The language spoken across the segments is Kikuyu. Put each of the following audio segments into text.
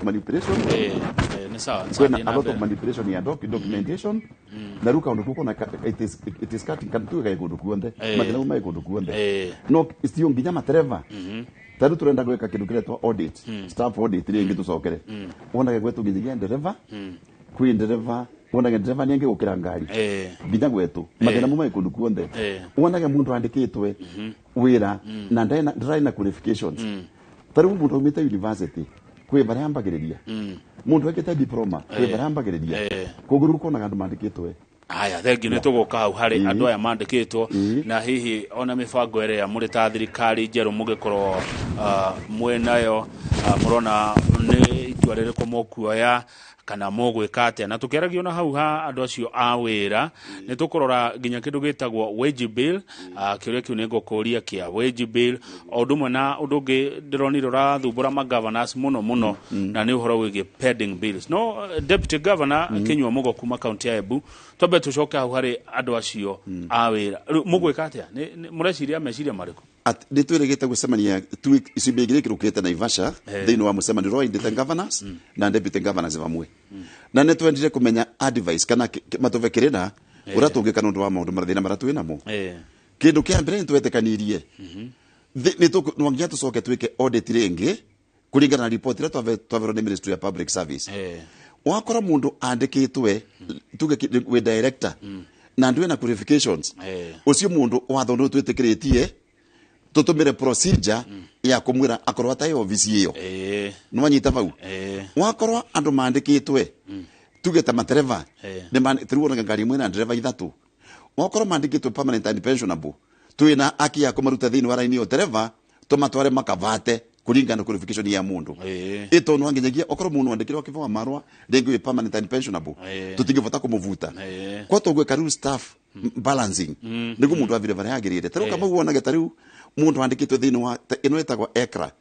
Manipulation. Eh, nĩ sawa, nĩ sawa, Kwina thiĩ na a lot of mbere. manipulation ya documentation na riu kaundu kukona it is cutting kan tuga kundu kuonthe. Mathina mai kundu kuonthe. No sio nginya matereva. Ta riu turenda gwika kindu kiretwa audit, staff audit ringi tucokere wonage gwetu nginyagia ndereva, kwi ndereva wonage ndereva ni gukira ngari. Nginya gwetu mathina mo mai kundu kuonthe. Wonage mundu andikitwe wira na ndarĩ na qualifications. Ta riu mundu aumite university kwĩ varia ambagĩrĩria, mundu ekĩte diploma kwĩ varia ambagĩrĩria. Koguo rĩu ũkonaga andũ mandĩkĩtwe. Haya, thengiũ. Nĩ tũgũka hau harĩ andũ aya mandĩkĩtwo na hihi ona mĩbango ĩrĩa mũrĩ ta thirikari njerũ mũgĩkorwo mwĩnayo, mũrona nĩ itua rĩrĩkũ mũkuoya kana mũgwĩka atĩa. Na tũkĩaragia ona hau ha andũ acio a wĩra, nĩ tũkũrora nginya kĩndũ gĩtagwo wage bill. Kĩũria kĩu nĩ ngũkũria kĩa wage bill, o ũndũ ũmwe na ũndũ ũngĩ ndĩronire ũrathumbũra magovernors mũno mũno, na nĩ ũhoro wĩgiĩ pending bills. No Deputy Governor Kinyua Mugo kuma kaunti ya Embu, twambe tũcoke hau harĩ andũ acio a wĩra. Rĩu mũgwĩka atĩa? Mũreciria meciria marĩkũ? Nĩ twĩrĩgĩte gũcemania ciumia igĩrĩ kĩrũkĩte Naivasha, thĩinĩ wa mũcemanio ũrĩa waindĩte governors na deputy governors vamwe, na nĩ twendire kũmenya advice kana matũve kĩrĩra ũrĩa tũngĩka nĩ ũndũ wa maũndũ mathĩna marĩa twĩ namo. Kĩndũ kĩa mbere nĩ twetĩkanirie no nginya tũcoke twĩke audit rĩngĩ kũringana na report ĩrĩa twaverwo nĩ Ministry ya Public Service. Wakora mũndũ andĩkĩtwe, tuge wĩ director na ndwĩ na qualifications, ũcio mũndũ watho nĩ twĩtĩkĩrĩtie tũtũmĩre procedure ya kũmwĩra akorwo atarĩ obici ĩyo. Nĩwanyita vau? Wakorwo andũ mandĩkĩtwe, tuge ta matereva, rĩu wonaga ngari ĩmwe na ndereva ithatũ, wakorwo mandĩkĩtwe permanent and pensionable, twĩna aki ya kũmaruta thĩinĩ wa raini ĩyo tereva tũmatware makavate kũringana na qualification ya mũndũ. Ĩtondũ wanginyagia okorwo mũndũ andĩkĩrwo akĩbwa marũa rĩngĩ wĩ permanent and pensionable, tũtingĩbota kũmũbuta. Kwa tũgwĩka rĩu staff balancing nĩguo mũndũ avire varĩa agĩrĩire. Ta rĩu kamau wonage ta rĩu mũndũ andĩkĩtwo thĩinĩ wa ĩno ĩtagwo ECRA,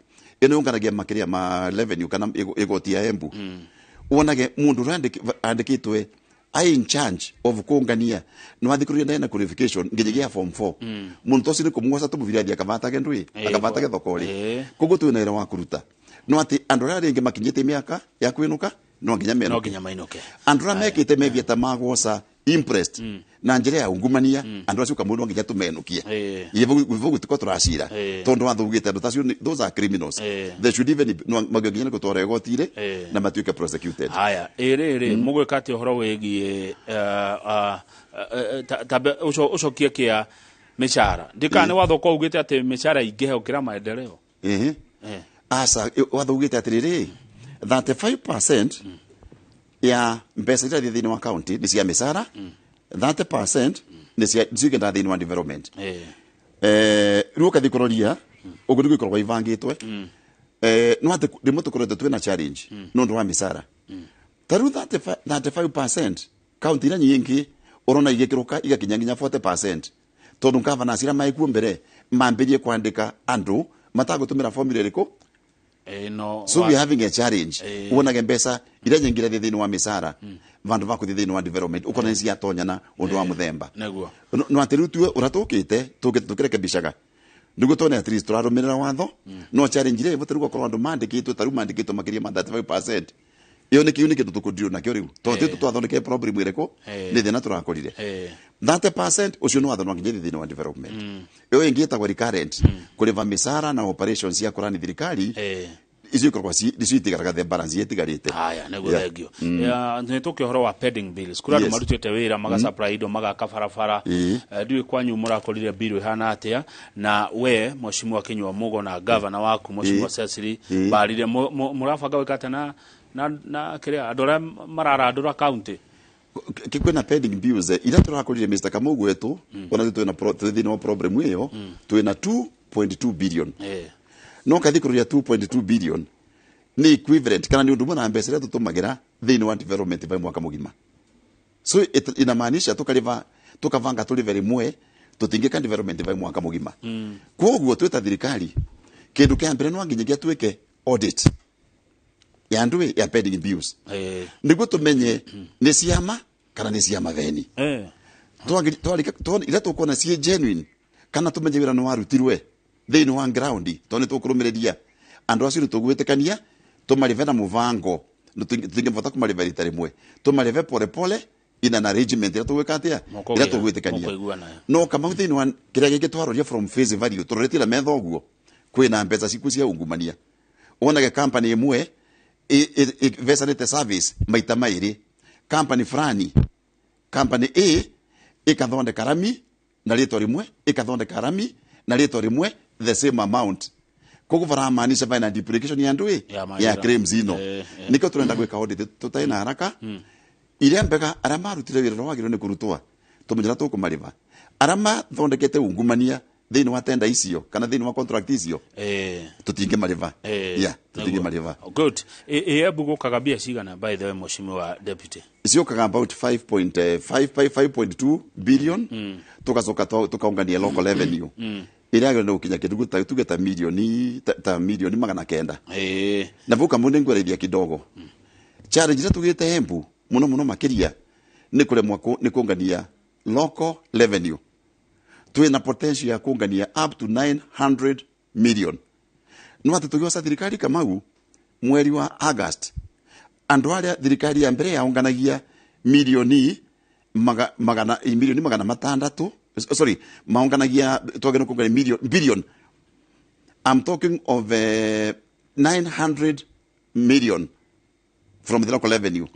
ĩno yũnganagia makĩria ma revenue kana igoti ya Embu, wonage mũndũ ũrĩa andĩkĩtwe ai in charge of kũngania no athikũrĩria ndaĩ na qualification nginyagia form 4. Mũndũ ta ũcio nĩ kũmwoca tũmũbire athiĩ akabatage ndũĩ akabatage thoko rĩ. Koguo twĩ na wĩra wa kũruta no atĩ andũ arĩa rĩngĩ makinyĩte mĩaka ya kwĩnũka no nginya no menũke. Nginya mainũke. Andũ arĩa mekĩte mebia ta magwoca impressed na njĩra ya ungumania, andũ acio kamwe no nginya tũmenũkie. Ivo gũtiko tũracira tondũ watho ugĩte andũ tacio those are criminals. They should even no magĩnginya nĩ gũtwarwo igoti-inĩ na matuĩke prosecuted. Haya, ĩrĩrĩ mũgwĩka atĩa ũhoro wĩgiĩ tambe ũcokie kĩa mĩcara? Ndikana nĩ watho ũkorwo ugĩte atĩ mĩcara ingĩhe gũkĩra maendeleo. Aca, watho ugĩte atĩrĩrĩ, 35% ya mbeca iria ithiĩ thĩinĩ wa county nĩ cia mĩcara, 30% nĩ cia nĩcio igendaga thĩinĩ wa development. Rĩu ũkathiĩ kũroria ũguo nĩguo ikoragwo ibangĩtwe. No atĩ rĩmwe tũkoretwo twĩna challenge nĩ ũndũ wa mĩcara. Ta rĩu 35 35% county iria nyingĩ ũrona igĩkĩrũka igakinya nginya 40%, tondũ governors iria maĩkuo mbere mambĩrie kwandĩka andũ matagũtũmĩra formula ĩrĩkũ. No. So we are having a challenge. Wonage mbeca iria nyingĩ irathiĩ thĩinĩ wa mĩcara vandu va kũthiĩ thĩinĩ wa development, ũkona nĩ ciatonyana ũndũ wa mũthemba. No atĩ rĩu tuwe ũrĩa tũkĩte tũkĩte tũkĩrekebishaga nĩguo tuone at least tũrarũmĩrĩra watho. No challenge ĩrĩa ĩvo ta rĩu gũkorwo andũ mandĩkĩtwo, ta rĩu mandĩkĩtwo makĩria ma 35%, ĩyo nĩ kĩu nĩ kĩndũ tũkũndirwo nakĩo rĩu tondũ tũtũ twathondekire problem ĩrĩkũ nĩ thĩna tũrakorire. 30% ũcio nĩ watho no nginya ĩthiĩ thĩinĩ wa development. Ĩyo ĩngĩ ĩtagwo recurrent, kũrĩva mĩcara na operations cia kũrani thirikari, icio ikoragwo icio itigaraga, the balance itigarĩte. Haya, nĩguo. Thengio. Nĩ tũke ũhoro wa pending bills kũrĩ andũ marutĩte wĩra magasupply indo, magaka barabara. Ndiũĩ kwanyu mũrakorire bill ĩhana atĩa, na we Mheshimiwa Kinyua Mugo na gavana waku Mheshimiwa Cecily Mbarire mũrabanga gwĩka atĩa na kĩrĩa andũ arĩa mararandũra county? Kwĩna pending bills iria tũrakorire, Mr. Kamau, gwetũ ona twĩna twĩ thĩinĩ wa problem ĩyo, twĩna 2.2 billion. No kathi kũroria 2.2 billion nĩ equivalent kana nĩ ũndũ ũmwe na mbeca iria tũtũmagĩra thĩinĩ wa development by mwaka mũgima. So inamaanisha tukariva tukavanga tũrĩve rĩmwe, tũtingĩka development by mwaka mũgima. Koguo twĩ ta thirikari, kĩndũ kĩa mbere no nginyagia twĩke audit ya ndũĩ ya pending bills nĩguo tũmenye nĩ ciama kana nĩ cia matheni. Iria tũkuona ciĩ genuine kana tũmenye wĩra nĩ warutirwe thĩinĩ wa ground, tondũ nĩ tũkũrũmĩrĩria andũ acio, nĩ tũgwĩtĩkania Tumarive na muvango tutingivota kumariva rita rimwe, tumarive pole pole ina na arrangement ira tugwika atia ira tugwitikania. Mũkũiguana. No Kamau, thiini wa kiria giki twaroria from face value, turoretire metha uguo, kwina mbeca ciku cia ungumania. Wonage company imwe ivecanite service maita mairi, company fulani, company A ikathondeka rami na ritwa rimwe, ikathondeka rami na ritwa rimwe, the same amount. Koguo baramaanisha baina duplication ya ndui Ya mawĩra. ya claims ino. Nikio turenda gwika audit tutai na haraka. Iria mbega, aria marutire wira wagirwo ni kurutwa, tumenyera tukumariva. Aria mathondekete ungumania thiini wa tenda icio kana thiini wa contract icio, tutingimariva. Yeah, tutingimariva. Good. Embu gũkaga mbia cigana, by the way, mheshimiwa deputy? Ciokaga about 5.5, 5.2 billion. Tugacoka tukaungania local revenue iria yagĩrĩirwo nĩ gũkinya kĩndũ ta tuge ta milioni ta milioni 900. Na vau Kamau nĩ ngwereithia kidogo. Challenge iria tugĩte Embu mũno mũno makĩria nĩ kũremwo nĩ kũngania local revenue. Twĩna potential ya kũngania up to 900 million, no atĩ tũgĩoca thirikari, Kamau, mweri wa August, andũ arĩa thirikari ya mbere yaũnganagia milioni magana milioni 600, sorry, maũnganagia, twagĩrĩirwo kũngania million, billion, I'm talking of 900 million from the local revenue.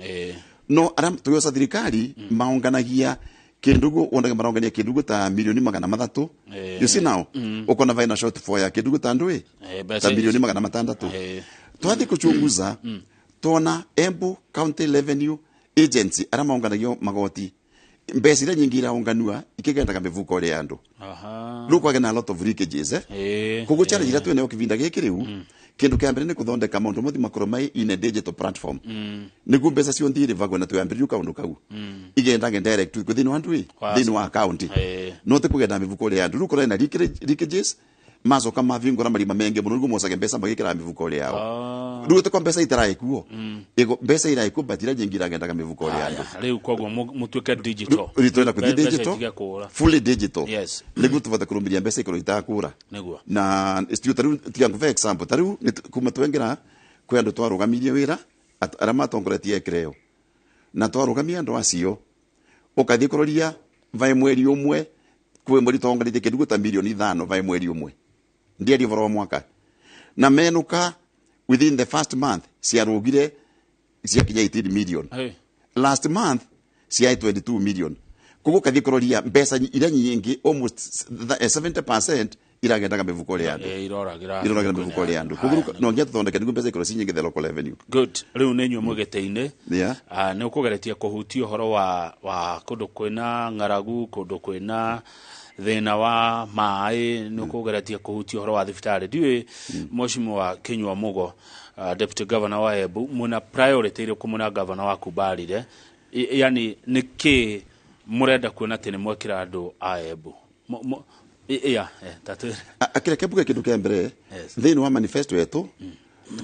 No aria tugioca thirikari maunganagia kindugu, wonaga maraungania kindugu ta milioni 300. You see now, ukona vaina shortfall ya kindugu ta ndui ta milioni 600. Twathi kuchunguza, tuona Embu County Revenue Agency, aria maunganagio magoti, mbeca iria nyingi iraunganua ikigendaga mivuko ya andu. Riu kwagĩa na a lot of leakages, eh? Koguo challenge iria twĩnayo kivinda gĩkĩ rĩu, kĩndũ kĩa mbere nĩ kũthondeka maũndũ mothe makorwo mai in a digital platform, nĩguo mbeca cionthi irĩvagwo na twĩambĩrĩrio kaũndũ kau igendage direct kwĩ thĩinĩ wa ndui thĩinĩ wa account, no ti kũgenda mĩvuko ya andũ. Rĩu kũrĩ na leakages, macoka mavingũra marima mengĩ mũno nĩguo mocage mbeca magĩkĩraga mĩvuko yao. Rĩu ĩtĩkwa mbeca itaraĩkuo. Mbeca iraĩkuo, but iria nyingĩ iragendaga mĩvuko ya andũ. Aya, rĩu koguo mũtuĩke digital. Rĩu twenda kũthiĩ Mbeca digital, itige kũũra. Fully digital, nĩguo tũvote kũrũmĩria mbeca ikorwo itakũra. Na studio tariu, tiga nguve example, tariu kuma twengira kwĩ andũ twarũgamirie wĩra, arĩa matongoretie ekreo, na twarũgamia andũ acio, ũkathiĩ kũroria vae mweri ũmwe, kwĩ mweri twaonganĩtie kĩndũ ta milioni 5 vae mweri ũmwe, ndiaria ũhoro wa mwaka, na menũka within the first month ciarũgire ciakinya 18 million. Hey. Last month ciai 22 million. Koguo kathie kũroria mbeca iria nyingĩ, almost 70% iragendaga mĩvuko ya andũ. Iroragĩra Iroragĩra mĩhuko-inĩ mĩvuko ya ya andũ. Haya, Koguo no nginya tũthondeke nĩguo mbeca ikorwo ci nyingĩ, the local revenue. Good. Rĩu nĩ inyuĩ mwĩgĩte-inĩ. Yeah. Nĩ ũkũgeretie kũhutia ũhoro wa kũndũ kwĩna ng'aragu, kũndũ kwĩna thĩna wa maĩ, nĩ ũkũgeretie kũhutia ũhoro wa thibitarĩ. Ndiũĩ, mheshimiwa Kinyua Mugo, deputy governor wa Embu, mwĩna priority ĩrĩkũ mwĩna governor wa Kumbarire? Yani nĩ kĩ mũrenda kuona atĩ nĩ mwekĩra andũ a Embu? Yeah, tatwĩre. Akĩreke mbuge kĩndũ kĩa mbere. Yes. Thĩinĩ wa manifesto yetu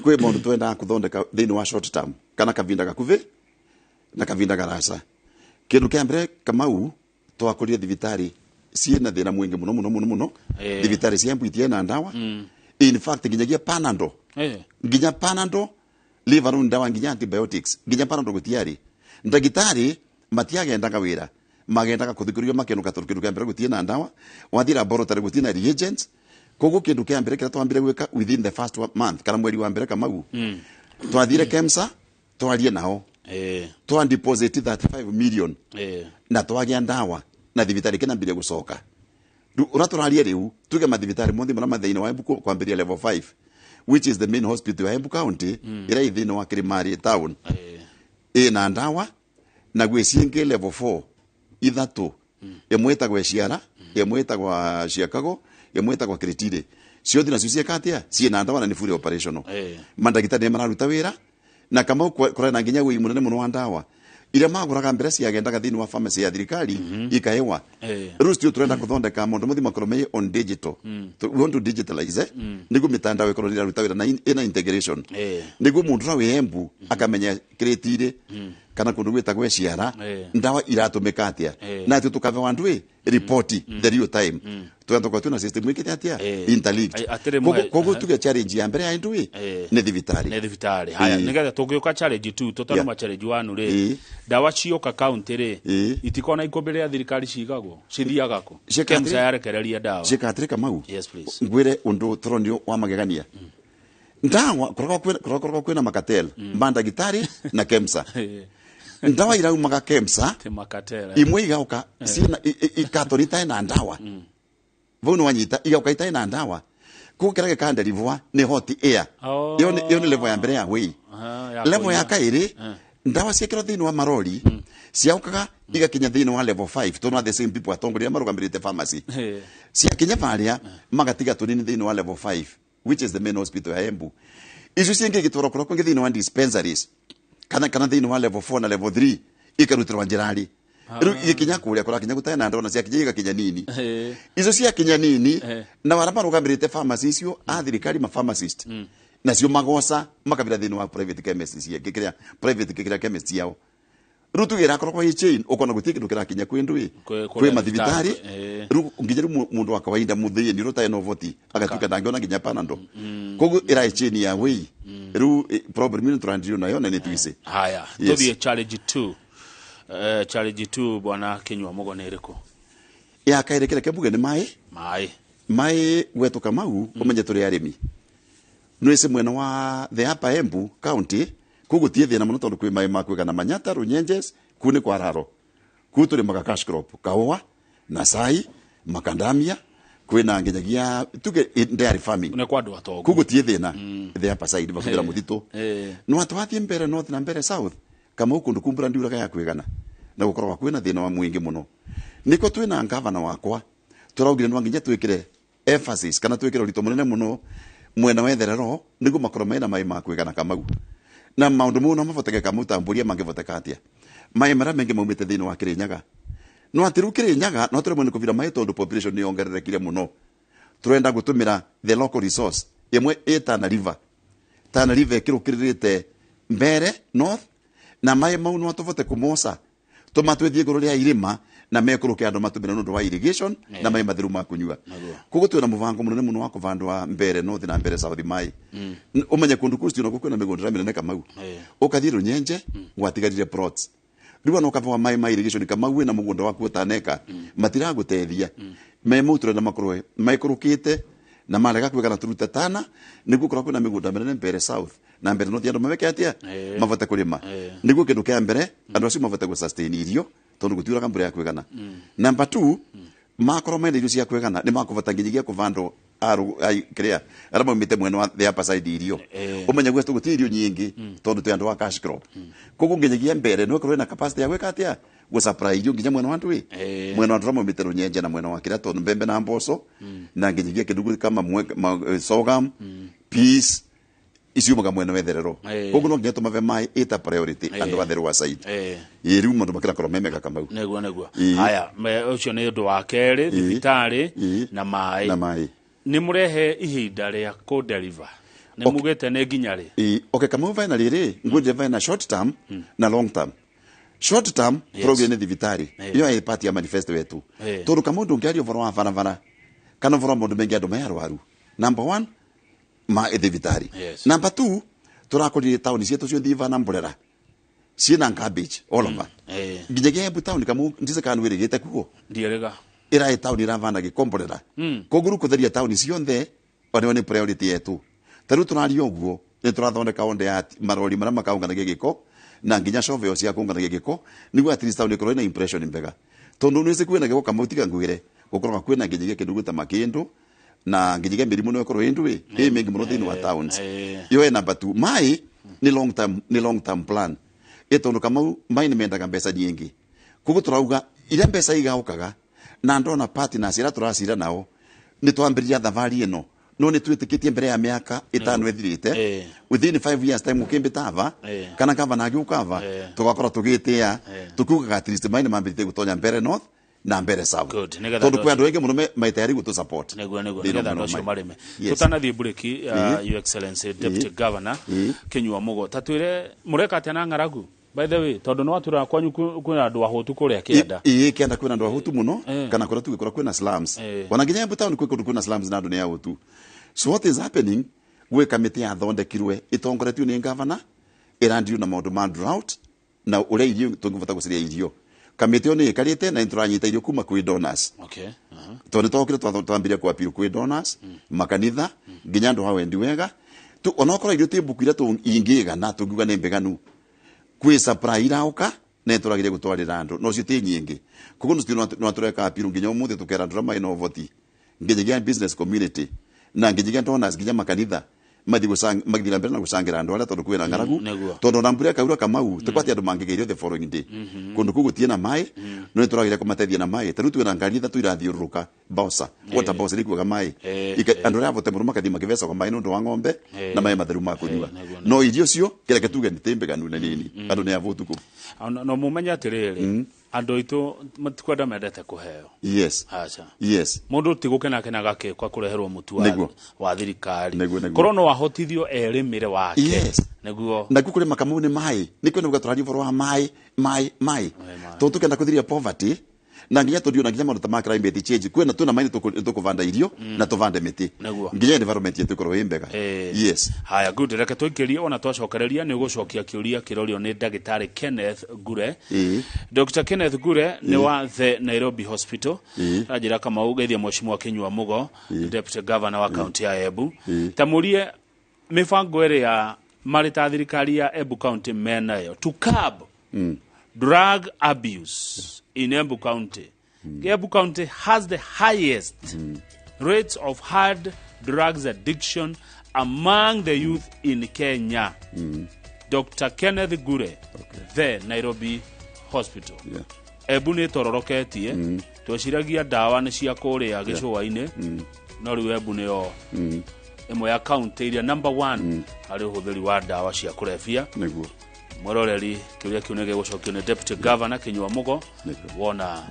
kwĩ maũndũ twendaga kũthondeka thĩinĩ wa short term kana kavinda gakuthĩ na kavinda garaca. Kĩndũ kĩa mbere, Kamau, twakũrire thibitarĩ ciĩna thĩna mwingĩ mũno mũno mũno mũno. Thibitarĩ cia Embu itiena ndawa. In fact, nginyagia Panado, nginya Panado, leave alone ndawa, nginya antibiotics, nginya Panado gũtiarĩ. Ndagĩtarĩ matiagendaga wĩra, magendaga kũthikĩrĩrio makenuka, tondũ kĩndũ kĩa mbere gũtirĩ na ndawa, wathiĩ laboratory gũtirĩ na reagents. Koguo kĩndũ kĩa mbere kĩrĩa twambire gwĩka within the first month kana mweri wa mbere, Kamau, twathire KEMSA twarie nao, twa deposit 35 million na twagĩa ndawa na thibitarĩ kĩnambirie gũcoka. Rĩu ũrĩa tũraria rĩu, tuge mathibitarĩ mothe marĩa ma thĩinĩ wa Embu, kwambĩrĩria level 5, which is the main hospital ya Embu County ĩrĩa ĩ thĩinĩ wa Kirimari town, ĩna ndawa, na gwĩ ciĩngĩ level 4 ithatũ, ĩmwe ĩtagwo Eciara, ĩmwe ĩtagwo Ciakago, ĩmwe ĩtagwo Kiritiri. Ciothe nacio ciĩka atĩa? Ciĩna ndawa na nĩ fully operational. Mandagĩtarĩ nĩ mararuta wĩra. Na Kamau kũrĩ na nginya wĩi mũnene mũno wa ndawa iria magũraga mbere ciagendaga thĩinĩ wa pharmacy ya thirikari ikahewa. Rĩu still turenda kũthondeka maũndũ mothe makorwo me on digital. We want to digitalize, eh? Nĩguo mitandao ĩkorwo ĩraruta wĩra na ĩna integration, nĩguo mũndũ ũrĩa wĩ Embu akamenya kĩrĩti-rĩ. Kana kundu gwitagwo ciara, ndawa iratumika atia, na ithuĩ tukabewa ndui report the real time. Tugakorwo twina system ikite atia, interlinked. Atĩrĩ. Koguo tuge challenge ya mbere ya ndui nĩ thibitarĩ. Nĩ thibitarĩ. Haya, nĩgetha tũngĩũka challenge 2, tũtanuma challenge 1 rĩ, ndawa cioka county rĩ, itikona ikũmbĩ rĩa thirikari, cigagwo cithiaga kũ? Ciĩka KEMSA atĩrĩ? yarekereria ndawa. Ciĩka atĩrĩ, Kamau. Yes, please. Ngwire undu turonio wa magegania. Ndawa kũrogwo kwĩna makatel ma ndagĩtarĩ na KEMSA. Ndawa iraumaga KEMSA, Ti makatela. Imwe igauka ciĩna ikatoni itarĩ na ndawa vau nĩ wanyita, igauka itarĩ na ndawa. Koguo kĩrĩa gĩkanderivwa nĩ hot air. Ĩyo nĩ level ya mbere ya wei. Aha, ya Level ya kũiya. kaĩrĩ, ndawa ciĩkĩrwo thĩinĩ wa marori ciaukaga igakinya thĩinĩ wa level 5, tondũ the same people atongoria marũgamĩrĩte pharmacy. Ciakinya varia magatiga tũnini thĩinĩ wa level 5, which is the main hospital ya Embu. Icio ciĩngĩ igĩtwarwo kũrĩa kũngĩ thĩinĩ wa dispensaries kana thĩinĩ wa level 4 na level 3, ikarutĩrwo njĩrari. Rĩu igĩkinya kũrĩa kũrakinya gũtarĩ na ndawa, na ciakinya igakinya nini. Icio ciakinya nini, na arĩa marũgamĩrĩte pharmacy icio a thirikari, ma pharmacist nacio, magoca makabira thĩinĩ wa private chemist cia kĩrĩa private kĩrĩa chemist ciao. Rĩu tuge ĩrakorwo ĩ chain, ũkona gũtirĩ kĩndũ kĩrakinya kwĩ ndũĩ, kwĩ kwĩ mathibitarĩ. Rĩu nginya rĩu mũndũ wa kawaida, mũthĩni ũrĩa ũtarĩ na ũhoti, agatuĩka ndangĩona nginya Panado. Koguo ĩraĩ chain ya wei. Rĩu problem ĩno tũrandirio nayo na nĩ twicĩ. Haya. Yes. Tuthiĩ challenge 2. Challenge 2, bwana Kinyua Mugo, nĩ ĩrĩkũ? Ya kaĩrĩ, kĩrĩa kĩmbuge nĩ maĩ. Maĩ. Maĩ gwetũ, Kamau, ũmenye tũrĩ arĩmi. Nwĩci mwena wa the upper Embu county kuu gũtiĩ thĩna mũno, tondũ kwĩ maĩ ma kwĩgana Manyata, Runyenjes kuu nĩ kwararo. Kuu tũrĩmaga cash crop, kahũa na cai, makandamia, kwĩna nginyagia tuge dairy farming. Nĩ kwa andũ atongu. Kuu gũtiĩ thĩna the upper side bakubira mũtitũ. No atwathiĩ mbere north na mbere south, Kamau, kũndũ kumbura ndiuraga ya kwĩgana na gũkoragwo kwĩna thĩna wa mwingĩ mũno. Nĩko twĩna ngavana wakwa tũraugire no nginya twĩkĩre emphasis kana twĩkĩre ũritũ mũnene mũno mwena wa itherero, nĩguo makorwo mena maĩ ma kwĩgana, Kamau. Na maũndũ mau no maboteke, Kamau, ta mbũria mangĩboteka atĩa? Maĩ marĩa maingĩ maumĩte thĩinĩ wa Kĩrĩnyaga, no atĩ rĩu Kĩrĩnyaga no tũremwo nĩ kũbira maĩ tondũ population nĩ yongererekire mũno. Tũrenda gũtũmĩra the local resource ĩmwe ĩ Tana River. Tana River ĩkĩrũkĩrĩrĩte mbere north, na maĩ mau no tũbote kũmoca tũmatwĩthie igũrũ rĩa irĩma na mekũrũke andũ matũmĩre nĩ ũndũ wa irrigation na maĩ matheru ma kũnyua. Koguo twĩna mũbango mũnene mũno wa kũbandwa mbere north na mbere south maĩ. Ũmenye kũndũ kũu ciona kwĩna mĩgũnda mĩnene, Kamau. Ũkathiĩ Rũnyenje gwatigarire plots. Rĩu ona ũkabewa maĩ ma irrigation, Kamau, wĩna mũgũnda waku ũtaneka, matiragũteithia. Maĩ mau tũrenda makorwo maikũrũkĩte na marega kwĩgana tũrute Tana, nĩguo korwo kwĩna mĩgũnda mĩnene mbere south na mbere north, andũ maweke atĩa, mabote kũrĩma, nĩguo kĩndũ kĩa mbere andũ acio mabote gũ sustain irio, tondũ gũtiuraga mbura ya kwĩgana. Number two, makorwo mena irio cia kwĩgana, nĩ makũbota nginyagia kũbandwo kĩrĩa arĩa maumĩte mwena wa the upper side irio. Ũmenye gwetũ gũtirĩ irio nyingĩ tondũ twĩ andũ a cash crop. Koguo nginyagia mbere no ĩkorwo ĩna capacity ya gwĩka atĩa, gũ supply irio nginya mwena wa ndũĩ, mwena wa andũ arĩa maumĩte Rũnyenje na mwena wa kĩrĩa, tondũ mbembe na mboco na nginyagia kĩndũ kama sorghum, peas iciumaga mwena wa itherero. Koguo no nginya tũmabe maĩ ĩta priority andũ a therero side. Ĩ rĩu maũndũ makĩrakorwo me mega, Kamau. Nĩguo. Haya, ũcio nĩ ũndũ wa kerĩ, thibitarĩ na maĩ. Na maĩ. Nĩ mũrehe ihinda rĩa kũ deliver, nĩ mugĩte nĩ nginya rĩ? Ĩ, okay, Kamau, vena rĩrĩ ngwĩrire vena short term na long term. Short term tũraugire nĩ thibitarĩ. Ĩyo ĩ part ya manifesto yetu, tondũ Kamau, ndũngĩaria ũhoro wa barabara kana ũhoro wa maũndũ maingĩ andũ me arwaru. Number one ma thibitarĩ. Number two, tũrakorire taũni cietũ ciothe ivana mborera, ciĩna garbage all over, nginyagia Embu town. Kamau, ndise kana wĩrĩgĩte kuo. Ndiĩrĩga. Ĩraĩ taũni ĩravana gĩkomborera. Koguo rĩu kũtheria taũni ciothe oneo nĩ priority yetu. Ta rĩu tũraria ũguo, nĩ tũrathondeka onde ya marori marĩa makaũnganagia gĩko na nginya shovel cia kũnganagia gĩko, nĩguo at least taũni ĩkorwo ĩna impression mbega, tondũ nĩwĩci kwĩna gĩko, Kamau, tiga ngwĩre gũkoragwo kwĩna nginyagia kĩndũ gwĩta makĩndũ na nginyagia mĩrimũ no ĩkorwo ĩ ndũĩ ĩ mĩingĩ mũno thĩinĩ wa towns. Ĩyo ĩ number two. Maĩ nĩ long term, nĩ long term plan ĩ, tondũ Kamau, maĩ nĩ mendaga mbeca nyingĩ. Koguo tũrauga iria mbeca igaũkaga na ndona partners iria tũracira nao, nĩ twambĩrĩria thabarĩ ĩno, no nĩ twĩtĩkĩtie mbere ya mĩaka 5 ĩthirĩte, within 5 years time, ũkĩmbĩta ava kana gavana agĩũka ava, tũgakorwo tũgĩtĩa tũkiugaga at least maĩ nĩ mambĩrĩtie gũtonya mbere north na mbere south. Good. Nĩgetha Tondũ andũ kwĩ andũ aingĩ mũno maitayari gũtũ support Nĩguo. thĩinĩ Nĩgetha wa andũ acio maĩ. marĩme. Tũtanathiĩ mburĩki, Your Excellency Deputy Governor Kinyua Mugo, ta twĩre mũreka atĩa na ng'aragu? By the way, tondu no watura kwanyu kwina andu ahotu kuria kianda. Ii kianda kwina andu ahotu muno kana kuria tugikora kwina slums. Ona nginya Embu town kwi kundu kwina slums na andu ni ahotu. So what is happening, gwi kamiti yathondekirwe itongoretio ni governor irandirio na maundu ma drought na uria irio tungivota guciria irio. Kamiti yo ni ikarite na nturanyita irio kuma kwi donors. Okay. Tondu twokire twambiria kwa appeal kwi donors, makanitha nginya andu hawendi wega. Tu onokorwo irio ti mbuku iria ingigana tungiuga ni mbeganu. Kwi supply irauka na turagirie gutwarira andu no cio ti nyingi. Koguo no tureka appeal nginya umuthi tukera andu aria mena uvoti nginyagia business community na nginyagia donors nginya makanitha mathi na mbere na gucangira andu aria tondu kwina ng'aragu tondu ona mbura ikaura Kamau tikwati andu mangigerio the following day kundu kuu gutie na mai no nituragiria kumateithia na mai ta riu twina ngari ithatu irathiururuka bosa water bosa irikuaga mai andu aria avote muno makathii makivecagwo mai nundu wa ng'ombe na mai matheru ma kunyua no irio cio kireke tuge ni ti mbeganu na nini andu ni avotu ku no mumenye atiriri andu aitu matikwenda mendete kuheo. Yes. Acha. Yes. Mundu ti gukena kenaga kwa kureherwo mutu wa thirikari. Korwo no ahotithio erimire wake. Yes. Niguo. Na kuri makamu ni mai. Nikwo niguo turaria uvoro wa mai mai mai. Tondu tukenda kuthiria poverty na nginya tondu na nginya maundu ta ma climate change kwina tuna mai tukuvanda irio na tuvande miti nginya environment yetu ikorwo ĩ mbega. Yes. Haya, good. Reke tuikirie ona twacokereria ni ugucokia kiuria kirorio ni Ndagĩtarĩ Kenneth Ngure. Dr. Kenneth Ngure ni wa the Nairobi Hospital. Anjira Kamau geithia mheshimiwa Kinyua Mugo, Deputy Governor wa county ya Embu. Tamurie mibango ĩrĩa marĩ ta thirikari ya Embu County menayo to curb drug abuse in Embu County. Embu County has the highest rates of hard drugs addiction among the youth in Kenya. Dr. Kenneth Ngure, the Nairobi Hospital. Embu ni tororoketie tweciragia ndawa ni cia kuria gicũa-inĩ no riu Embu niyo ĩmwe ya county iria number 1 harĩ ũhũthĩri wa ndawa cia kũrebia. Niguo. Mweroreri kiuria kiu nĩgĩgũcokio nĩ Deputy Governor Kinyua Mugo wona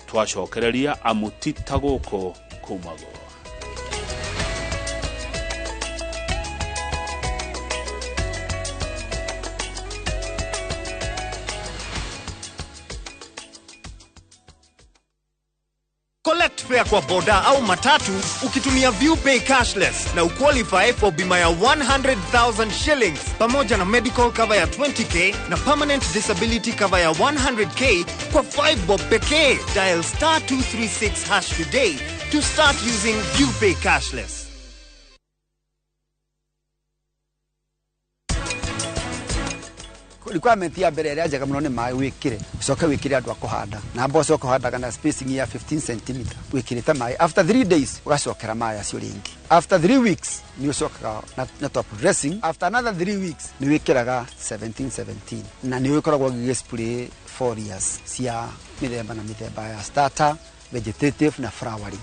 twacokereria amutita gũkũ kumagwo. Collect fare kwa boda au matatu ukitumia ViewPay cashless na uqualify for bima ya 100,000 shillings pamoja na medical cover ya 20k na permanent disability cover ya 100k kwa 5 bob pekee. Dial star 236 hash today to start using ViewPay cashless. Requirement ya mbere ĩrĩa njega mũno nĩ maĩ wĩkĩre ũcoke wĩkĩre andũ a kũhanda na mboco ũkũhandaga na spacing ya 15 cm wĩkĩrĩte maĩ after 3 days ũgacokera maĩ acio rĩngĩ after 3 weeks nĩ ũcokaga na top dressing after another 3 weeks nĩ wĩkĩraga 17 17 na nĩ ũkoragwo ũgĩgĩ-spray foliars cia mĩthemba na mĩthemba ya starter, vegetative na flowering.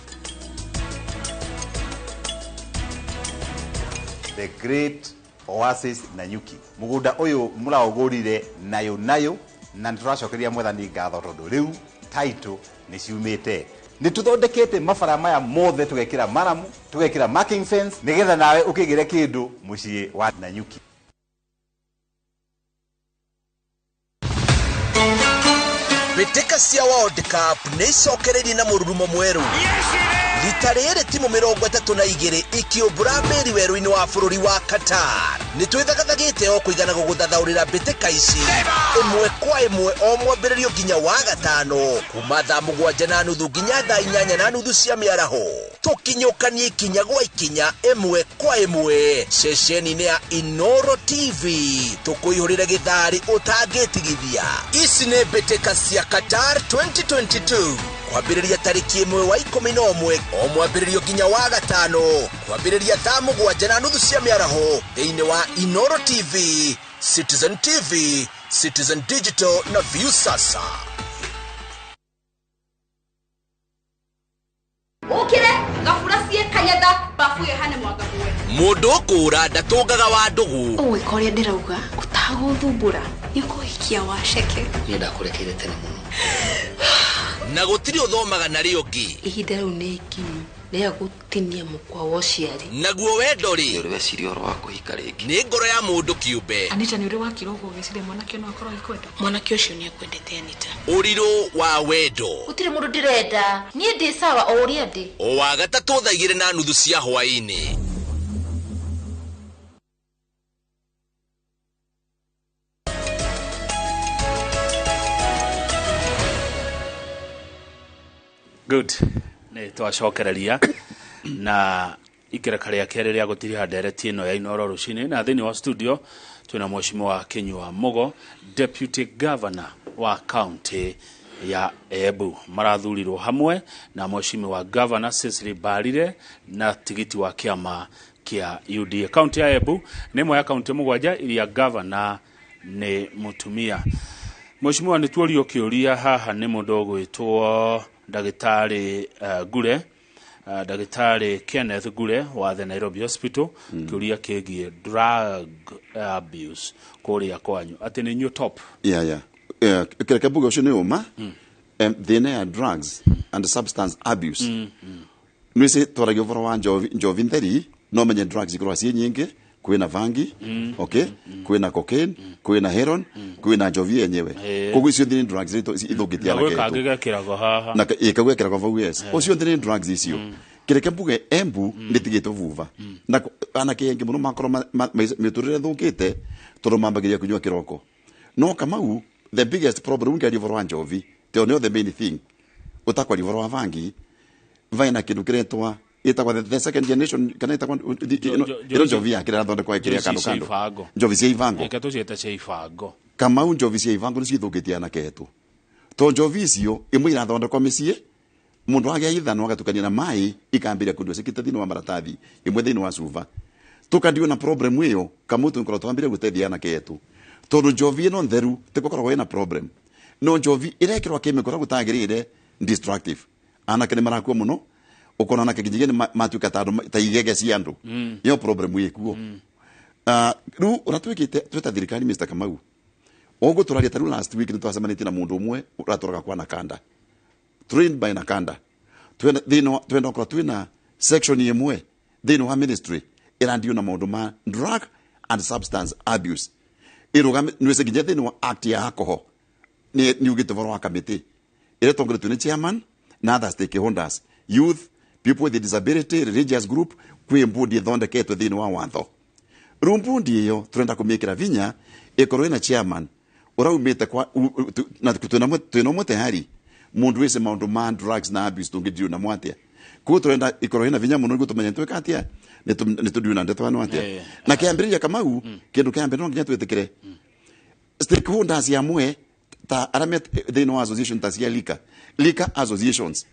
The Great Oasis Nanyuki mugunda uyu muraugurire nayo nayo na nituracokeria mwathani ngatho tondu riu title ni ciumite ni tuthondekete mabara maya mothe tugekira maramu tugekira marking fence nigetha nawe ukigire kindu mucii wa Nanyuki. Mbĩtĩka cia World Cup nĩ icokereirie na mũrurumo mwerũ. Rita rĩrĩ timu 32 ikiũmbũra mbĩri werũ-inĩ wa bũrũri wa Qatar. Nĩ twĩthagathagĩte o kũigana gũgũthathaũrĩra mbĩtĩka ici ĩmwe kwa ĩmwe o mwambĩrĩrio nginya wa gatano kuma thaa 7:30 nginya thaa 8:30 cia mĩaraho. Tũkinyũkanie ikinya gwa ikinya ĩmwe kwa ĩmwe ceceni-inĩ ya Inoro TV tũkũihũrĩre gĩtharĩ ũtangĩtigithia. Ici nĩ mbĩtĩka cia Qatar 2022 kwambĩrĩria tarĩki 1 wa 11 o mwambĩrĩrio nginya wa gatano kwambĩrĩria thaa 7:30 cia mĩaraho thĩinĩ wa Inoro TV, Citizen TV, Citizen Digital na Viusasa. Ukire gabura cie kanyatha bafu ihane mwanga muwe Mundu kura ndatungaga wa ndugu Ũgwĩka ũrĩa ndĩrauga ũtagũthumbũra nĩ ũkũhikia waceke. Niĩ ndakũrekeire tene mũno. Na gũtirĩ ũthomaga na rĩo ũngĩ. Ihinda rĩu nĩ ikinyu Rĩa gũtinia mũkwa wa ũciari. Naguo wendo rĩ, Nĩ weciria ũhoro wa kũhika rĩngĩ? Nĩ ngoro ya mũndũ kĩũmbe. Anita, nĩ ũrĩ wakira ũguo ũgĩciria mwanake no akorwo agĩkwenda? Mwanake ũcio nĩ akwendete, Anita. Ũrirũ wa wendo. Gũtirĩ mũndũ ndĩrenda niĩ, ndĩ sawa o ũrĩa ndĩ. O wa gatatũ thaa 2:30 cia hwaĩ-inĩ. Good, nĩ twacokereria na ikereka rĩa kerĩ rĩa gũtiriha ndereti ĩno ya Inoro rũcinĩ, na thĩinĩ wa studio twĩna Mheshimiwa Kinyua Mugo, Deputy Governor wa county ya Embu. Marathurirwo hamwe na Mheshimiwa Governor Cecily Mbarire na tigiti wa kĩama kĩa UDA. County ya Embu nĩ ĩmwe ya kaunti 7 iria governor nĩ mũtumia. Mheshimiwa, nĩ tuorio kĩũria haha nĩ mũndũ ũgwĩtwo ndagĩtarĩ Ngure, ndagĩtarĩ Kenneth Ngure wa the Nairobi Hospital, kĩũria kĩgiĩ drug abuse kũrĩa kwanyu, atĩ nĩ inyuĩ top. Yeah. Kĩreke mbuge ũcio nĩ ũma. Thĩna ya drugs and substance abuse, nwĩci twaragia ũhoro wa njovi, njovi ntheri, no menye drugs ikorwo ciĩ nyingĩ. Kwĩna vangi, okay, kwĩna cocaine, kwĩna heroin, kwĩna njovi yenyewe. Koguo icio nĩ drugs ithũkĩtie na gwĩ anake kangĩ etũ. gekĩragwo haha. Na ĩkagwekĩragwo vau, yes. Ũcio nĩ drugs icio. Kĩreke mbuge Embu nĩ tigĩtwo vuva na anake aingĩ mũno makorwo mĩtũrĩre ĩthũkĩte tondũ mambagĩria kũnyua kĩroko. No Kamau, the biggest problem ngĩaria ũhoro wa njovi tondũ nĩyo the main thing, ũtakwaria ũhoro wa vangi, vaina kĩndũ kĩretwa ĩtagwo the second generation kana ĩtagwo ĩno njovi ya kĩrĩa ĩrathondekwo ĩkĩrĩa Njovi kando cia kando. ibango. Njovi cia ibango. Reke tũciĩte cia ibango. Kamau, njovi cia ibango nĩcio ithũkĩtie anake etũ, to njovi icio imwe irathondekwo mĩciĩ, mũndũ agĩa ithanwa agatukania na maĩ, ikambĩrĩria kũndũ cikĩte thĩinĩ wa maratathi, imwe thĩinĩ wa cuba. Tũkandio na problem ĩyo, Kamau, tũkorwo twambĩrĩria gũteithia anake etũ, tondũ njovi ĩno ntheru tĩgũkoragwo ĩna problem, no njovi ĩrekĩrwo kĩmĩko ũrĩa gũtagĩrĩire, destructive. Anake nĩ marakua mũno, ũkona anake nginyagia nĩ matuĩka ta andũ ta igege cia andũ. Ĩyo problem ĩkuo. Rĩu ũrĩa twĩkĩte twĩta thirikari, Mr Kamau, ũguo tũraria ta rĩu last week nĩ twacemanĩtie na mũndũ ũmwe ũratũraga kwa Nakanda, trained by Nakanda. Twenda twenda okorwo twĩna section ĩmwe thĩinĩ wa ministry ĩrandio na maũndũ ma drug and substance abuse, ĩrũgame nwĩce nginya thĩinĩ wa act ya alcohol nĩ ugĩte ũhoro wa kamĩtĩ ĩrĩa ĩtongoretio nĩ chairman na other stakeholders, youth, people with disability, religious group. Kwĩ mbundi ĩthondeketwo thĩinĩ wa watho. Rĩu mbundi ĩyo tũrenda kũmĩkĩra vinya, ĩkorwo ĩna chairman ũraumĩte kwa na twĩna ũmwe tayari, mũndũ wĩce maũndũ ma drugs na abuse tũngĩndiũ namo atĩa. Koguo tũrenda ĩkorwo ĩna vinya mũno nĩguo tũmenye twĩka atĩa, nĩ tũndiũ na ndeto ĩno atĩa. Na kĩambĩrĩria, Kamau, kĩndũ kĩa mbere no nginya twĩtĩkĩre stakeholders amwe ta arĩa me thĩinĩ wa association ta cia liquor associations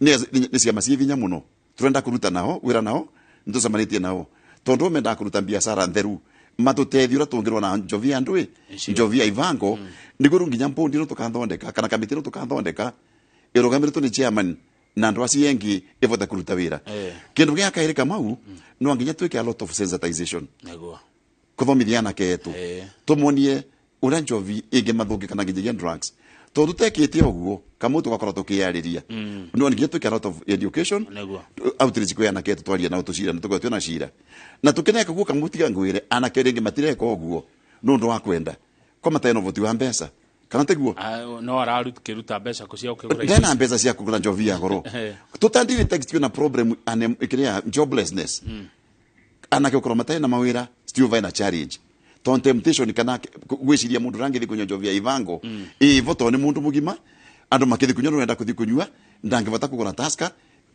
nĩ ciama ciĩ vinya mũno. Tũrenda kũruta nao wĩra, nao nĩ tũcemanĩtie nao tondũ mendaga kũruta biacara ntheru, matũteithie ũrĩa tũngĩrwo na njovi ya ndũĩ, njovi ya ivango, nĩguo rĩu nginya mbundi ĩno tũkathondeka kana kamĩtĩ ĩno tũkathondeka ĩrũgamĩrĩtwo nĩ chairman na andũ acio engĩ ĩvote kũruta wĩra. Kĩndũ gĩa kerĩ, Kamau, no nginya twĩke a lot of sensitization, kũthomithia anake etũ, tũmonie ũrĩa njovi ĩngĩmathũkia kana nginyagia drugs, tondũ tũtekĩte ũguo, Kamau, tũgakorwo tũkĩyarĩria. No nginya twĩke a lot of education, outreach kwĩ anake etũ, twarie nao, tũcira na tũkorwo twĩna cira na tũkĩneka guo. Kamau, tiga ngwĩre, anake rĩngĩ matireka ũguo nĩ ũndũ wa kwenda ko matarĩ na ũhoti wa mbeca, kana tiguo? Ah, no ararukĩruta mbeca kũ cia gũkĩgũra? Ndena mbeca cia kũgũra njovi ya goro. Tũtandire text na problem ane ĩkĩrĩa joblessness, anake gũkorwo matarĩ na mawĩra, still vaina challenge ton temptation kana gwĩciria mũndũ ũrangĩthiĩ kũnyua njovi ya ivango ĩvo tondũ nĩ mũndũ mũgima, andũ makĩthiĩ kũnyua nĩrenda kũthiĩ kũnyua, ndangĩbota kũgũra Tusker,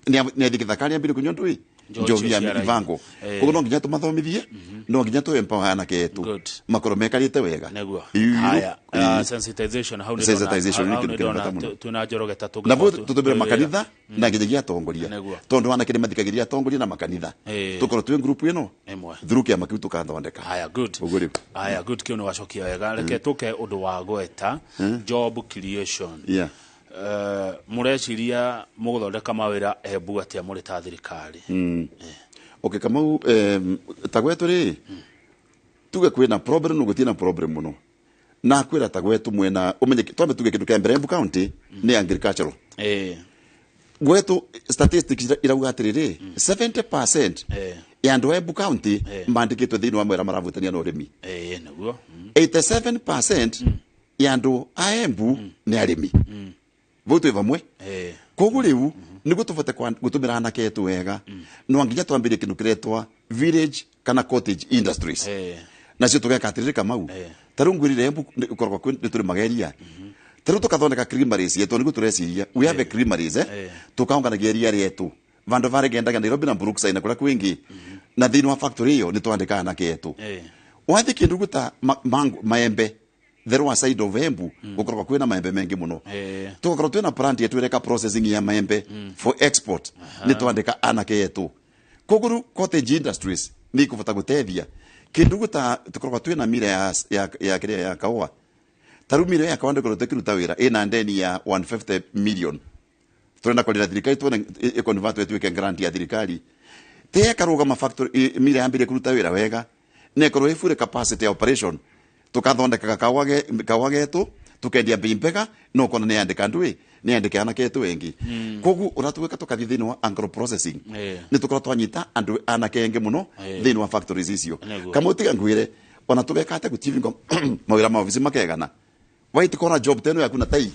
nĩ athiĩ gĩthaka ambire kũnyua ndũĩ Njohi njovi ya cia raithi. ivango. Koguo no nginya tũmathomithie, no nginya tũ empower anake etũ Good. makorwo mekarĩte wega. Nĩguo. Haya, sensitization hau nĩ Sensitization ndona- nĩ hau kĩndũ nĩ kĩrĩ ndona bata mũno. twĩna Njoroge ta Na bo tũngĩkorwo tũtũmĩre makanitha na nginyagia atongoria, tondũ anake nĩ mathikagĩrĩria atongoria na makanitha. Tũkorwo twĩ group ĩno Ĩmwe. through kĩama kĩu tũkathondeka. Haya, good. Ũguo rĩu. Haya, good, kĩu nĩ wacokia wega. Reke tũke ũndũ wa gweta job creation. Mũreciria mũgũthondeka mawĩra Embu atĩa mũrĩ ta thirikari? Okay, Kamau, ta gwetũ rĩ, tuge kwĩna problem, no gũtirĩ na problem mũno na kwĩra ta gwetũ mwena ũmenye twambe tuge kĩndũ kĩa mbere, Embu County nĩ agricultural. Gwetu statistics irauga atiriri 70% ya andu a Embu County mandikitwe thiini wa mwera maravutania na urimi. Niguo. 87% ya andu a Embu ni arimi. Vau twi vamwe. Koguo riu niguo tuvote gutumira anake etu wega, no nginya twambirie kindu kiretwa village kana cottage industries. Nacio tugeka atiriri Kamau, ta riu ngwirire Embu koragwo nĩ tũrĩ mageria, ta riu tũkathondeka creameries yetu, nĩguo tũreciria we have a creameries, tukaonganagia iria rĩetu vandu varĩgendaga Nairobi na Brookside na kũrĩa kwĩngĩ, na thĩinĩ wa factory ĩyo nĩ twandĩkaga anake etu. Wathiĩ kĩndũ gũta mango, maembe, the lower side of Embu gukoragwo kwĩna maembe mengi mũno. Tugakorwo twĩna plant yetu ĩreka processing ya maembe for export, nĩ twandĩka anake yetu. Koguo rĩu cottage industries nĩ ikũbota gũteithia kĩndũ gũta tũkoragwo twĩna mira ya kĩrĩa ya kaũa. Ta rĩu mira ya kaũa ndĩkorwo tũkĩruta wĩra ĩna ndeni ya 150 million, tũrenda kwarĩra thirikari tuone ĩconvert ĩtuĩke grant ya thirikari te ĩkarũgama factory mira yambĩrĩrie kũruta wĩra wega na ĩkorwo ĩ full capacity ya operation, tukathondekaga kaũa getu, tukendia bei mbega, no kona nĩ yandĩka andũ ĩ nĩ yandĩka anake etu engi. Koguo ũrĩa tũgathiĩ thĩinĩ wa agro processing, nĩ tũkorwo twanyita andũ anake engĩ mũno thĩinĩ wa factories icio. Kamau, tiga ngwĩre, ona tũgeka atĩa gũtiringo mawĩra ma obici makegana, white collar job teno yaku na tai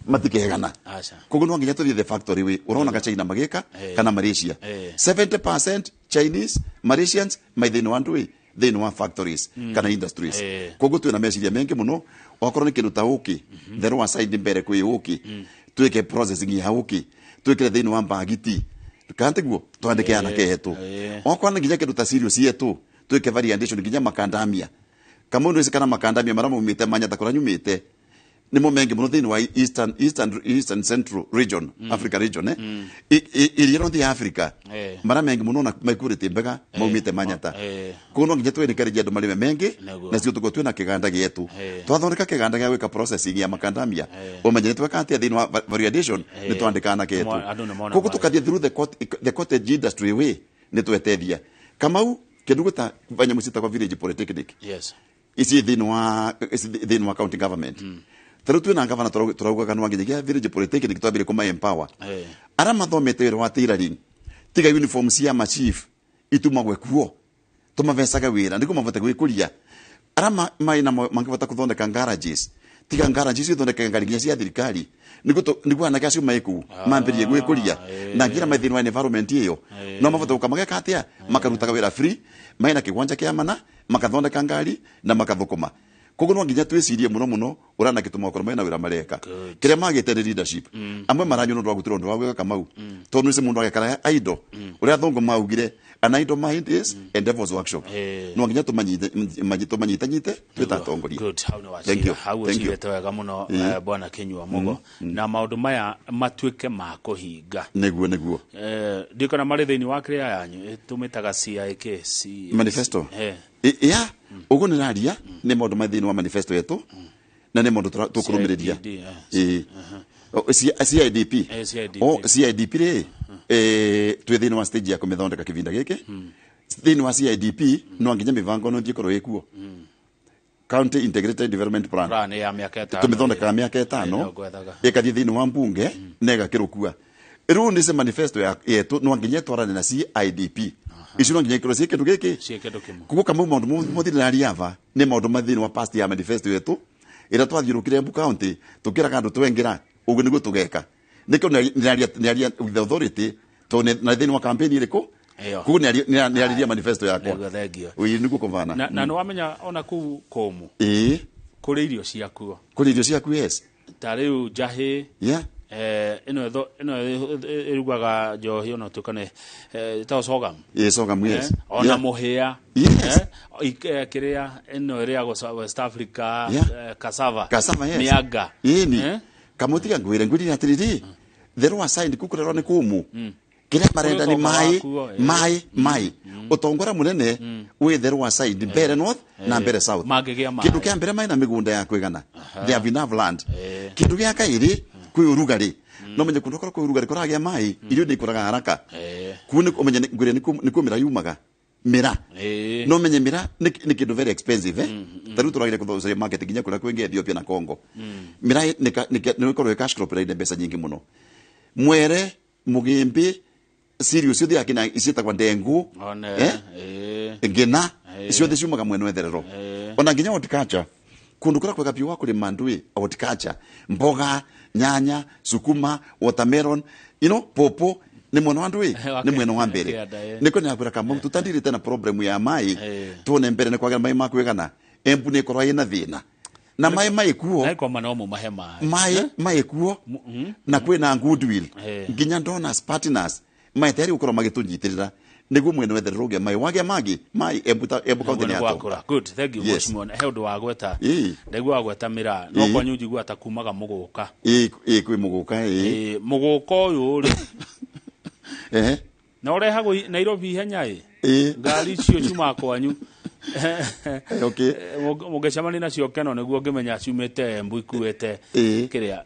matikegana. Aca. Koguo no nginya tũthiĩ the factory way ũronaga China magĩka kana Malaysia. 70% Chinese, Malaysians mai thĩinĩ wa ndũĩ thĩinĩ wa factories kana industries. Koguo twĩna meciria mengi mũno, okorwo nĩ kĩndũ ta ũkĩ, the lower side mbere kwĩ ũkĩ, twĩke processing ya ũkĩ, twĩkĩre thĩinĩ wa mbagiti kana tiguo twandĩke anake etũ. Okorwo nĩ nginya kĩndũ ta cereal cietũ, twĩke variation nginya makandamia. Kamau, nĩ kana makandamia marĩa maumĩte Manyata kũrĩa nyumĩte nĩmo mengi mũno thĩinĩ wa eastern central region, Africa region, iria rothe ya Africa. Marĩa mengi mũno na maikurĩte mbega maumĩte Manyata. Koguo no nginya twĩrĩkererie andũ marĩme mengi. Nacio tũkorwo twĩna kĩganda gĩetu, twathondeka kĩganda gĩa gwĩka processing ya makandamia, ũmenye nĩ tweka atĩa thĩinĩ wa variation, nĩ twandĩka anake etu. Andũ nĩ mona Koguo maĩ. Tũkathiĩ through the cottage industry way nĩ twetethia. Kamau, kĩndũ gũta nyamũ ciĩtagwo village polytechnic ici thĩinĩ wa county government, ta rĩu twĩna gavana tũraugaga no nginyagia village polytechnic twambire kũma empower arĩa mathomete wĩra wa tailoring, tiga uniform cia machief itumagwe kuo, tũmabecaga wĩra nĩguo mabote gwĩkũria. Arĩa maina mangĩbota kũthondeka garages, tiga garages ithondekage ngari nginya cia thirikari, nĩguo anake acio mai kũu mambĩrĩrie gwĩkũria na ngira mai thĩinĩ wa environment ĩyo no mabote gũka mageka atĩa, makarutaga wĩra free maina kĩgwanja kĩa mana, makathondeka ngari na makathũkũma. Koguo no nginya twĩcirie mũno mũno ũrĩa anake tũmakorwo mena wĩra mareka. Kĩrĩa magĩte nĩ leadership. Amwe maranyua nĩ ũndũ wa gũtirwo ũndũ wa gwĩka, Kamau, tondũ nĩ mũndũ agekara idle. Ũrĩa athũngũ maugire, "An idle mind is a devil's workshop." No nginya tũmanyitanyite twĩ ta atongoria. Good, hau nĩ Thank you. wacira hau. Thank you. Ũcirĩte wega mũno, bwana Kinyua Mugo, na maũndũ maya matuĩke ma kũhinga. Nĩguo. Ndikona marĩ thĩinĩ wa kĩrĩa yanyu tũmĩtaga CIK C Manifesto. Ya ũguo nĩ raria nĩ maũndũ ma thĩinĩ wa manifesto yetu na nĩ maũndũ tũkũrũmĩrĩria. CIDD. Ĩ. O, CIDP. CIDP. O CIDP rĩ, twĩ thĩinĩ wa stage ya kũmĩthondeka kĩbinda gĩkĩ. Thĩinĩ wa CIDP no nginya mĩbango no ĩkorwo ĩkuo, County Integrated Development Plan. Plan ya mĩaka 5. Tũmĩthondekaga mĩaka 5. No ngwethaga. Ĩkathiĩ thĩinĩ wa mbunge na ĩgakĩrũkua. Rĩu nĩ manifesto ya yetu no nginya ĩtwarane na CIDP icio, no nginya ikorwo ciĩ kĩndũ gĩkĩ. Ciĩ kĩndũ kĩmwe. Koguo Kamau, maũndũ mothe ndĩraria ava nĩ maũndũ ma thĩinĩ wa past ya manifesto yetu ĩrĩa twathiũrũkire Embu County tũkĩraga andũ twengĩra ũguo nĩguo tũgeka. Nĩkĩo nĩaria with the authority tondũ na thĩinĩ wa campaign ĩrĩkũ. Ĩyo. Koguo nĩarĩria manifesto yakwa. Nĩguo, thengio. Ĩĩ, nĩguo kũvana. Na nĩ wamenya ona kũu kũmũ kũrĩ irio ciakuo. Kũrĩ irio ciaku, yes. Ta rĩu njahĩ, ĩno ĩrugaga njohi ona ũtuĩka nĩ ĩtagwo sorghum. Ĩ, sorghum, yes. Ona mũhĩa. Kĩrĩa ĩno ĩrĩagwo West Africa, cassava. Cassava, yes. Mĩanga. Ĩni. Kamau, tiga ngwĩre atĩrĩrĩ, the lower side kũrerwo nĩ kũmũ, kĩrĩa marenda nĩ Ũtonga maĩ. wakuo, Maĩ ũtongora mũnene wĩ the lower side, mbere north na mbere south. Mangĩgĩa maĩ. Kĩndũ kĩa mbere, maĩ na mĩgũnda ya kwĩgana, they have enough land. Kĩndũ gĩa kaĩrĩ, kwĩ ũrugarĩ. No menye kũndũ korwo kwĩ ũrugarĩ kũragĩa maĩ, irio nĩ ikũraga haraka. Kũu nĩ ũmenye ngwĩre nĩ kuo mĩra yumaga mĩra. No menye mĩra nĩ kĩndũ very expensive, eh, ta rĩu tũragire kũcaria market nginya kũrĩa kwĩngĩ Ethiopia na Congo. Mĩra nĩ ĩkorwo ĩ cash crop ĩraine mbeca nyingĩ mũno. Mwere Mugimbi, cereal ciothe akina ciĩtagwo ndengu, One. eh? Ngina ciothe ciumaga mwena wa itherero, ona nginya horticulture, kundu kuria kwega biũ wa kũrĩma ndui horticulture, mboga, nyanya, sukuma, watermelon, popo, nĩ mwena wa ndui, nĩ mwena wa mbere. Kĩanda, eh. Nĩkĩo nĩakwĩra Kamau tũtandirĩte na problem ya mai. Tuone mbere nĩ kwagĩra mai ma kwĩgana, Embu nĩ ĩkorwo ĩna thĩna na mai maĩ kuo. Na ikoma no mumahe maĩ. Mai maĩ kuo na kwĩna goodwill, nginya donors, partners maeteri gũkorwo magĩtũnyitĩrĩra nĩguo mwena wa itherero ũgĩa mai, wagĩa mangĩ mai, Embu Embu County nĩ yatonga. Gwakũra. Good, thank you. Yes. Mheshimiwa, he ũndũ wa gweta, ndaigua wagweta mĩraa no kwanyu njigua ta kumaga mũgũka. Ĩ, kwĩ mũgũka, ĩ. Mũgũka ũyũ rĩ, na ũrehagwo Nairobi ihenya ĩ? Ngari icio ciumaga kwanyu? Mũngĩcemania nacio keno nĩguo ngĩmenya ciumĩte Embu ikuĩte kĩrĩa.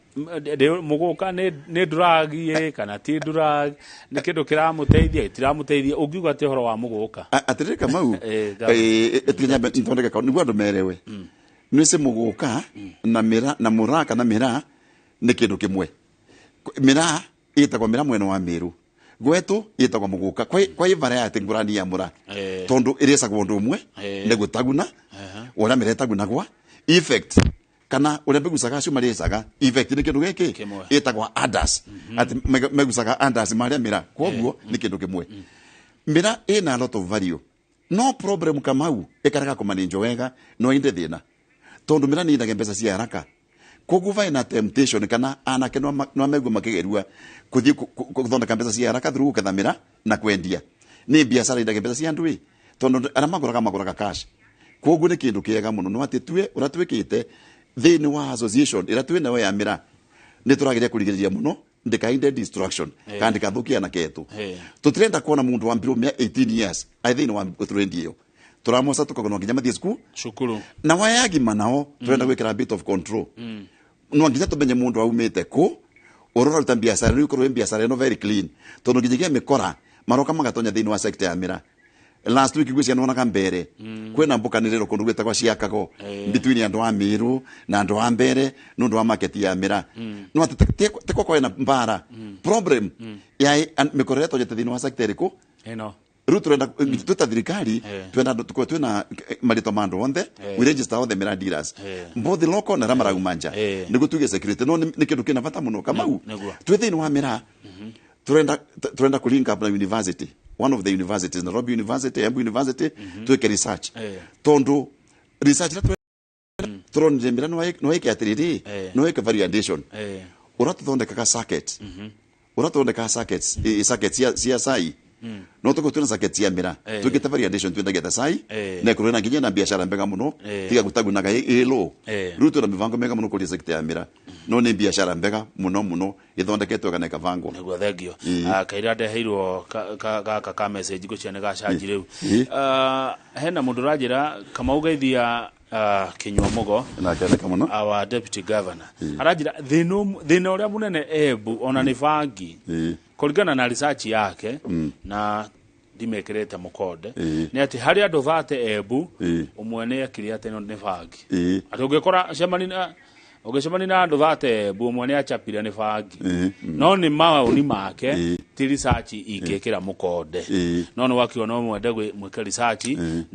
Mũgũka nĩ drug ĩ kana ti drug? Nĩ kĩndũ kĩramũteithia, gĩtiramũteithia? Ũngiuga atĩ ũhoro wa mũgũka? Atĩrĩrĩ Kamau, Gavana. Ĩtiga nyambe nthondeke kaũndũ nĩguo andũ merewe. Nĩwĩsĩ mũgũka na mĩra na mũraa kana mĩraa nĩ kĩndũ kĩmwe. Mĩraa ĩtagwo mĩraa mwena wa Mĩrũ, gwetũ ĩtagwo mũgũka. Kwa variety ngũrani ya mũra, tondũ ĩrĩcagwo ũndũ ũmwe, nĩ gũtaguna ũrĩa mĩraa ĩtagunagwa, effect kana ũrĩa megucaga acio marĩcaga, effect nĩ kĩndũ gĩkĩ Kĩmwe. Ĩtagwo adas, atĩ megucaga andas marĩa mĩraa, koguo nĩ kĩndũ kĩmwe. Mĩraa ĩna a lot of value, no problem Kamau ĩkarega kũmanĩnjwo wega, no inde thĩna, tondũ mĩraa nĩ ĩndagia mbeca cia haraka, koguo vaina temptation kana anake no megua makĩgerua kũthiĩ gũthondeka mbeca cia haraka through gũketha mĩraa na kwendia. Nĩ biacara indagia mbeca cia andũ ĩ, tondũ arĩa magũraga cash, koguo nĩ kĩndũ kĩega mũno. No atĩ tue ũrĩa twĩkĩte thĩinĩ wa association ĩrĩa twĩ nayo ya mĩraa, nĩ tũrageria kũrigĩrĩria mũno ndĩkainde destruction kana ndĩkathũkie anake etũ. Tũtirenda kuona mũndũ wa mbirũ mĩa 18 years ai thĩinĩ wa trend ĩyo. Tũramoca tũkauga no nginya mathiĩ cukuru. Cukuru. Na wayagima nao turenda gwikira bit of control, no nginya tumenye mundu aumite ku, ũrĩa ũraruta biacara nĩ ũkorwo biacara ĩno very clean, tondũ nginyagia mĩkora maroka magatonya thĩinĩ wa sector ya mĩraa. Last week gwĩcia nĩwonaga mbere kwĩna mbũkanĩrĩro kũndũ gwĩtagwo ciakago between andũ a Mĩrũ na andũ a mbere nĩ ũndũ wa market ya mĩraa. No atĩ tiko kwĩna mbara, problem ya mĩkora ĩrĩa ĩtonyete thĩinĩ wa sector ĩrĩkũ. Ĩno. Rĩu turenda twĩ thirikari, twenda andũ tukorwo twĩna marĩtwa ma andũ othe. We register all the miraa dealers, both local na arĩa marauma nja, nĩguo tuge security. No nĩ kĩndũ kĩna bata mũno Kamau. Twĩ thĩinĩ wa mĩraa, turenda kũ link up na university, one of the universities, Nairobi University, Embu University, twĩke research, tondũ research ĩrĩa tũronire mĩraa no ĩke atĩrĩrĩ, no ĩke variation ũrĩa tũthondekaga circuit, ũrĩa tũthondekaga circuits, circuits cia cai, no tũkorwo twĩna circuit cia mĩraa, twĩkĩte variation, twendagia ta cai, na ĩkorwo na nginya na biacara mbega mũno, tiga gũtagunaga ĩ low. Rĩu twĩna mĩbango mĩega mũno kũria sector ya mĩraa, no nĩ biacara mbega mũno mũno ĩthondeketwo wega na ĩkabangwo. Nĩguo, thengio. Kaira ndeheirwo gaka ka message ngũcia nĩ gacanji rĩu. Hena mũndũ ũranjĩra, Kamau geithia Kinyua Mũgo, Nakendeka mũno. our deputy governor. Aranjĩra thĩna ũrĩa mũnene Embu ona nĩ bangi, kũringana na research yake, na ndimekĩrĩte mũkonde, nĩ atĩ harĩ andũ 30 Embu, ũmwe nĩ ekire atĩ nĩ bangi. Atĩ ũngĩkora cemani na ũngĩcemania na andũ 30 Embu, ũmwe nĩ achapire nĩ bangi. No nĩ maoni make, ti research ingĩkĩra mũkonde. No nĩ wakiuga no mwende mwĩke research.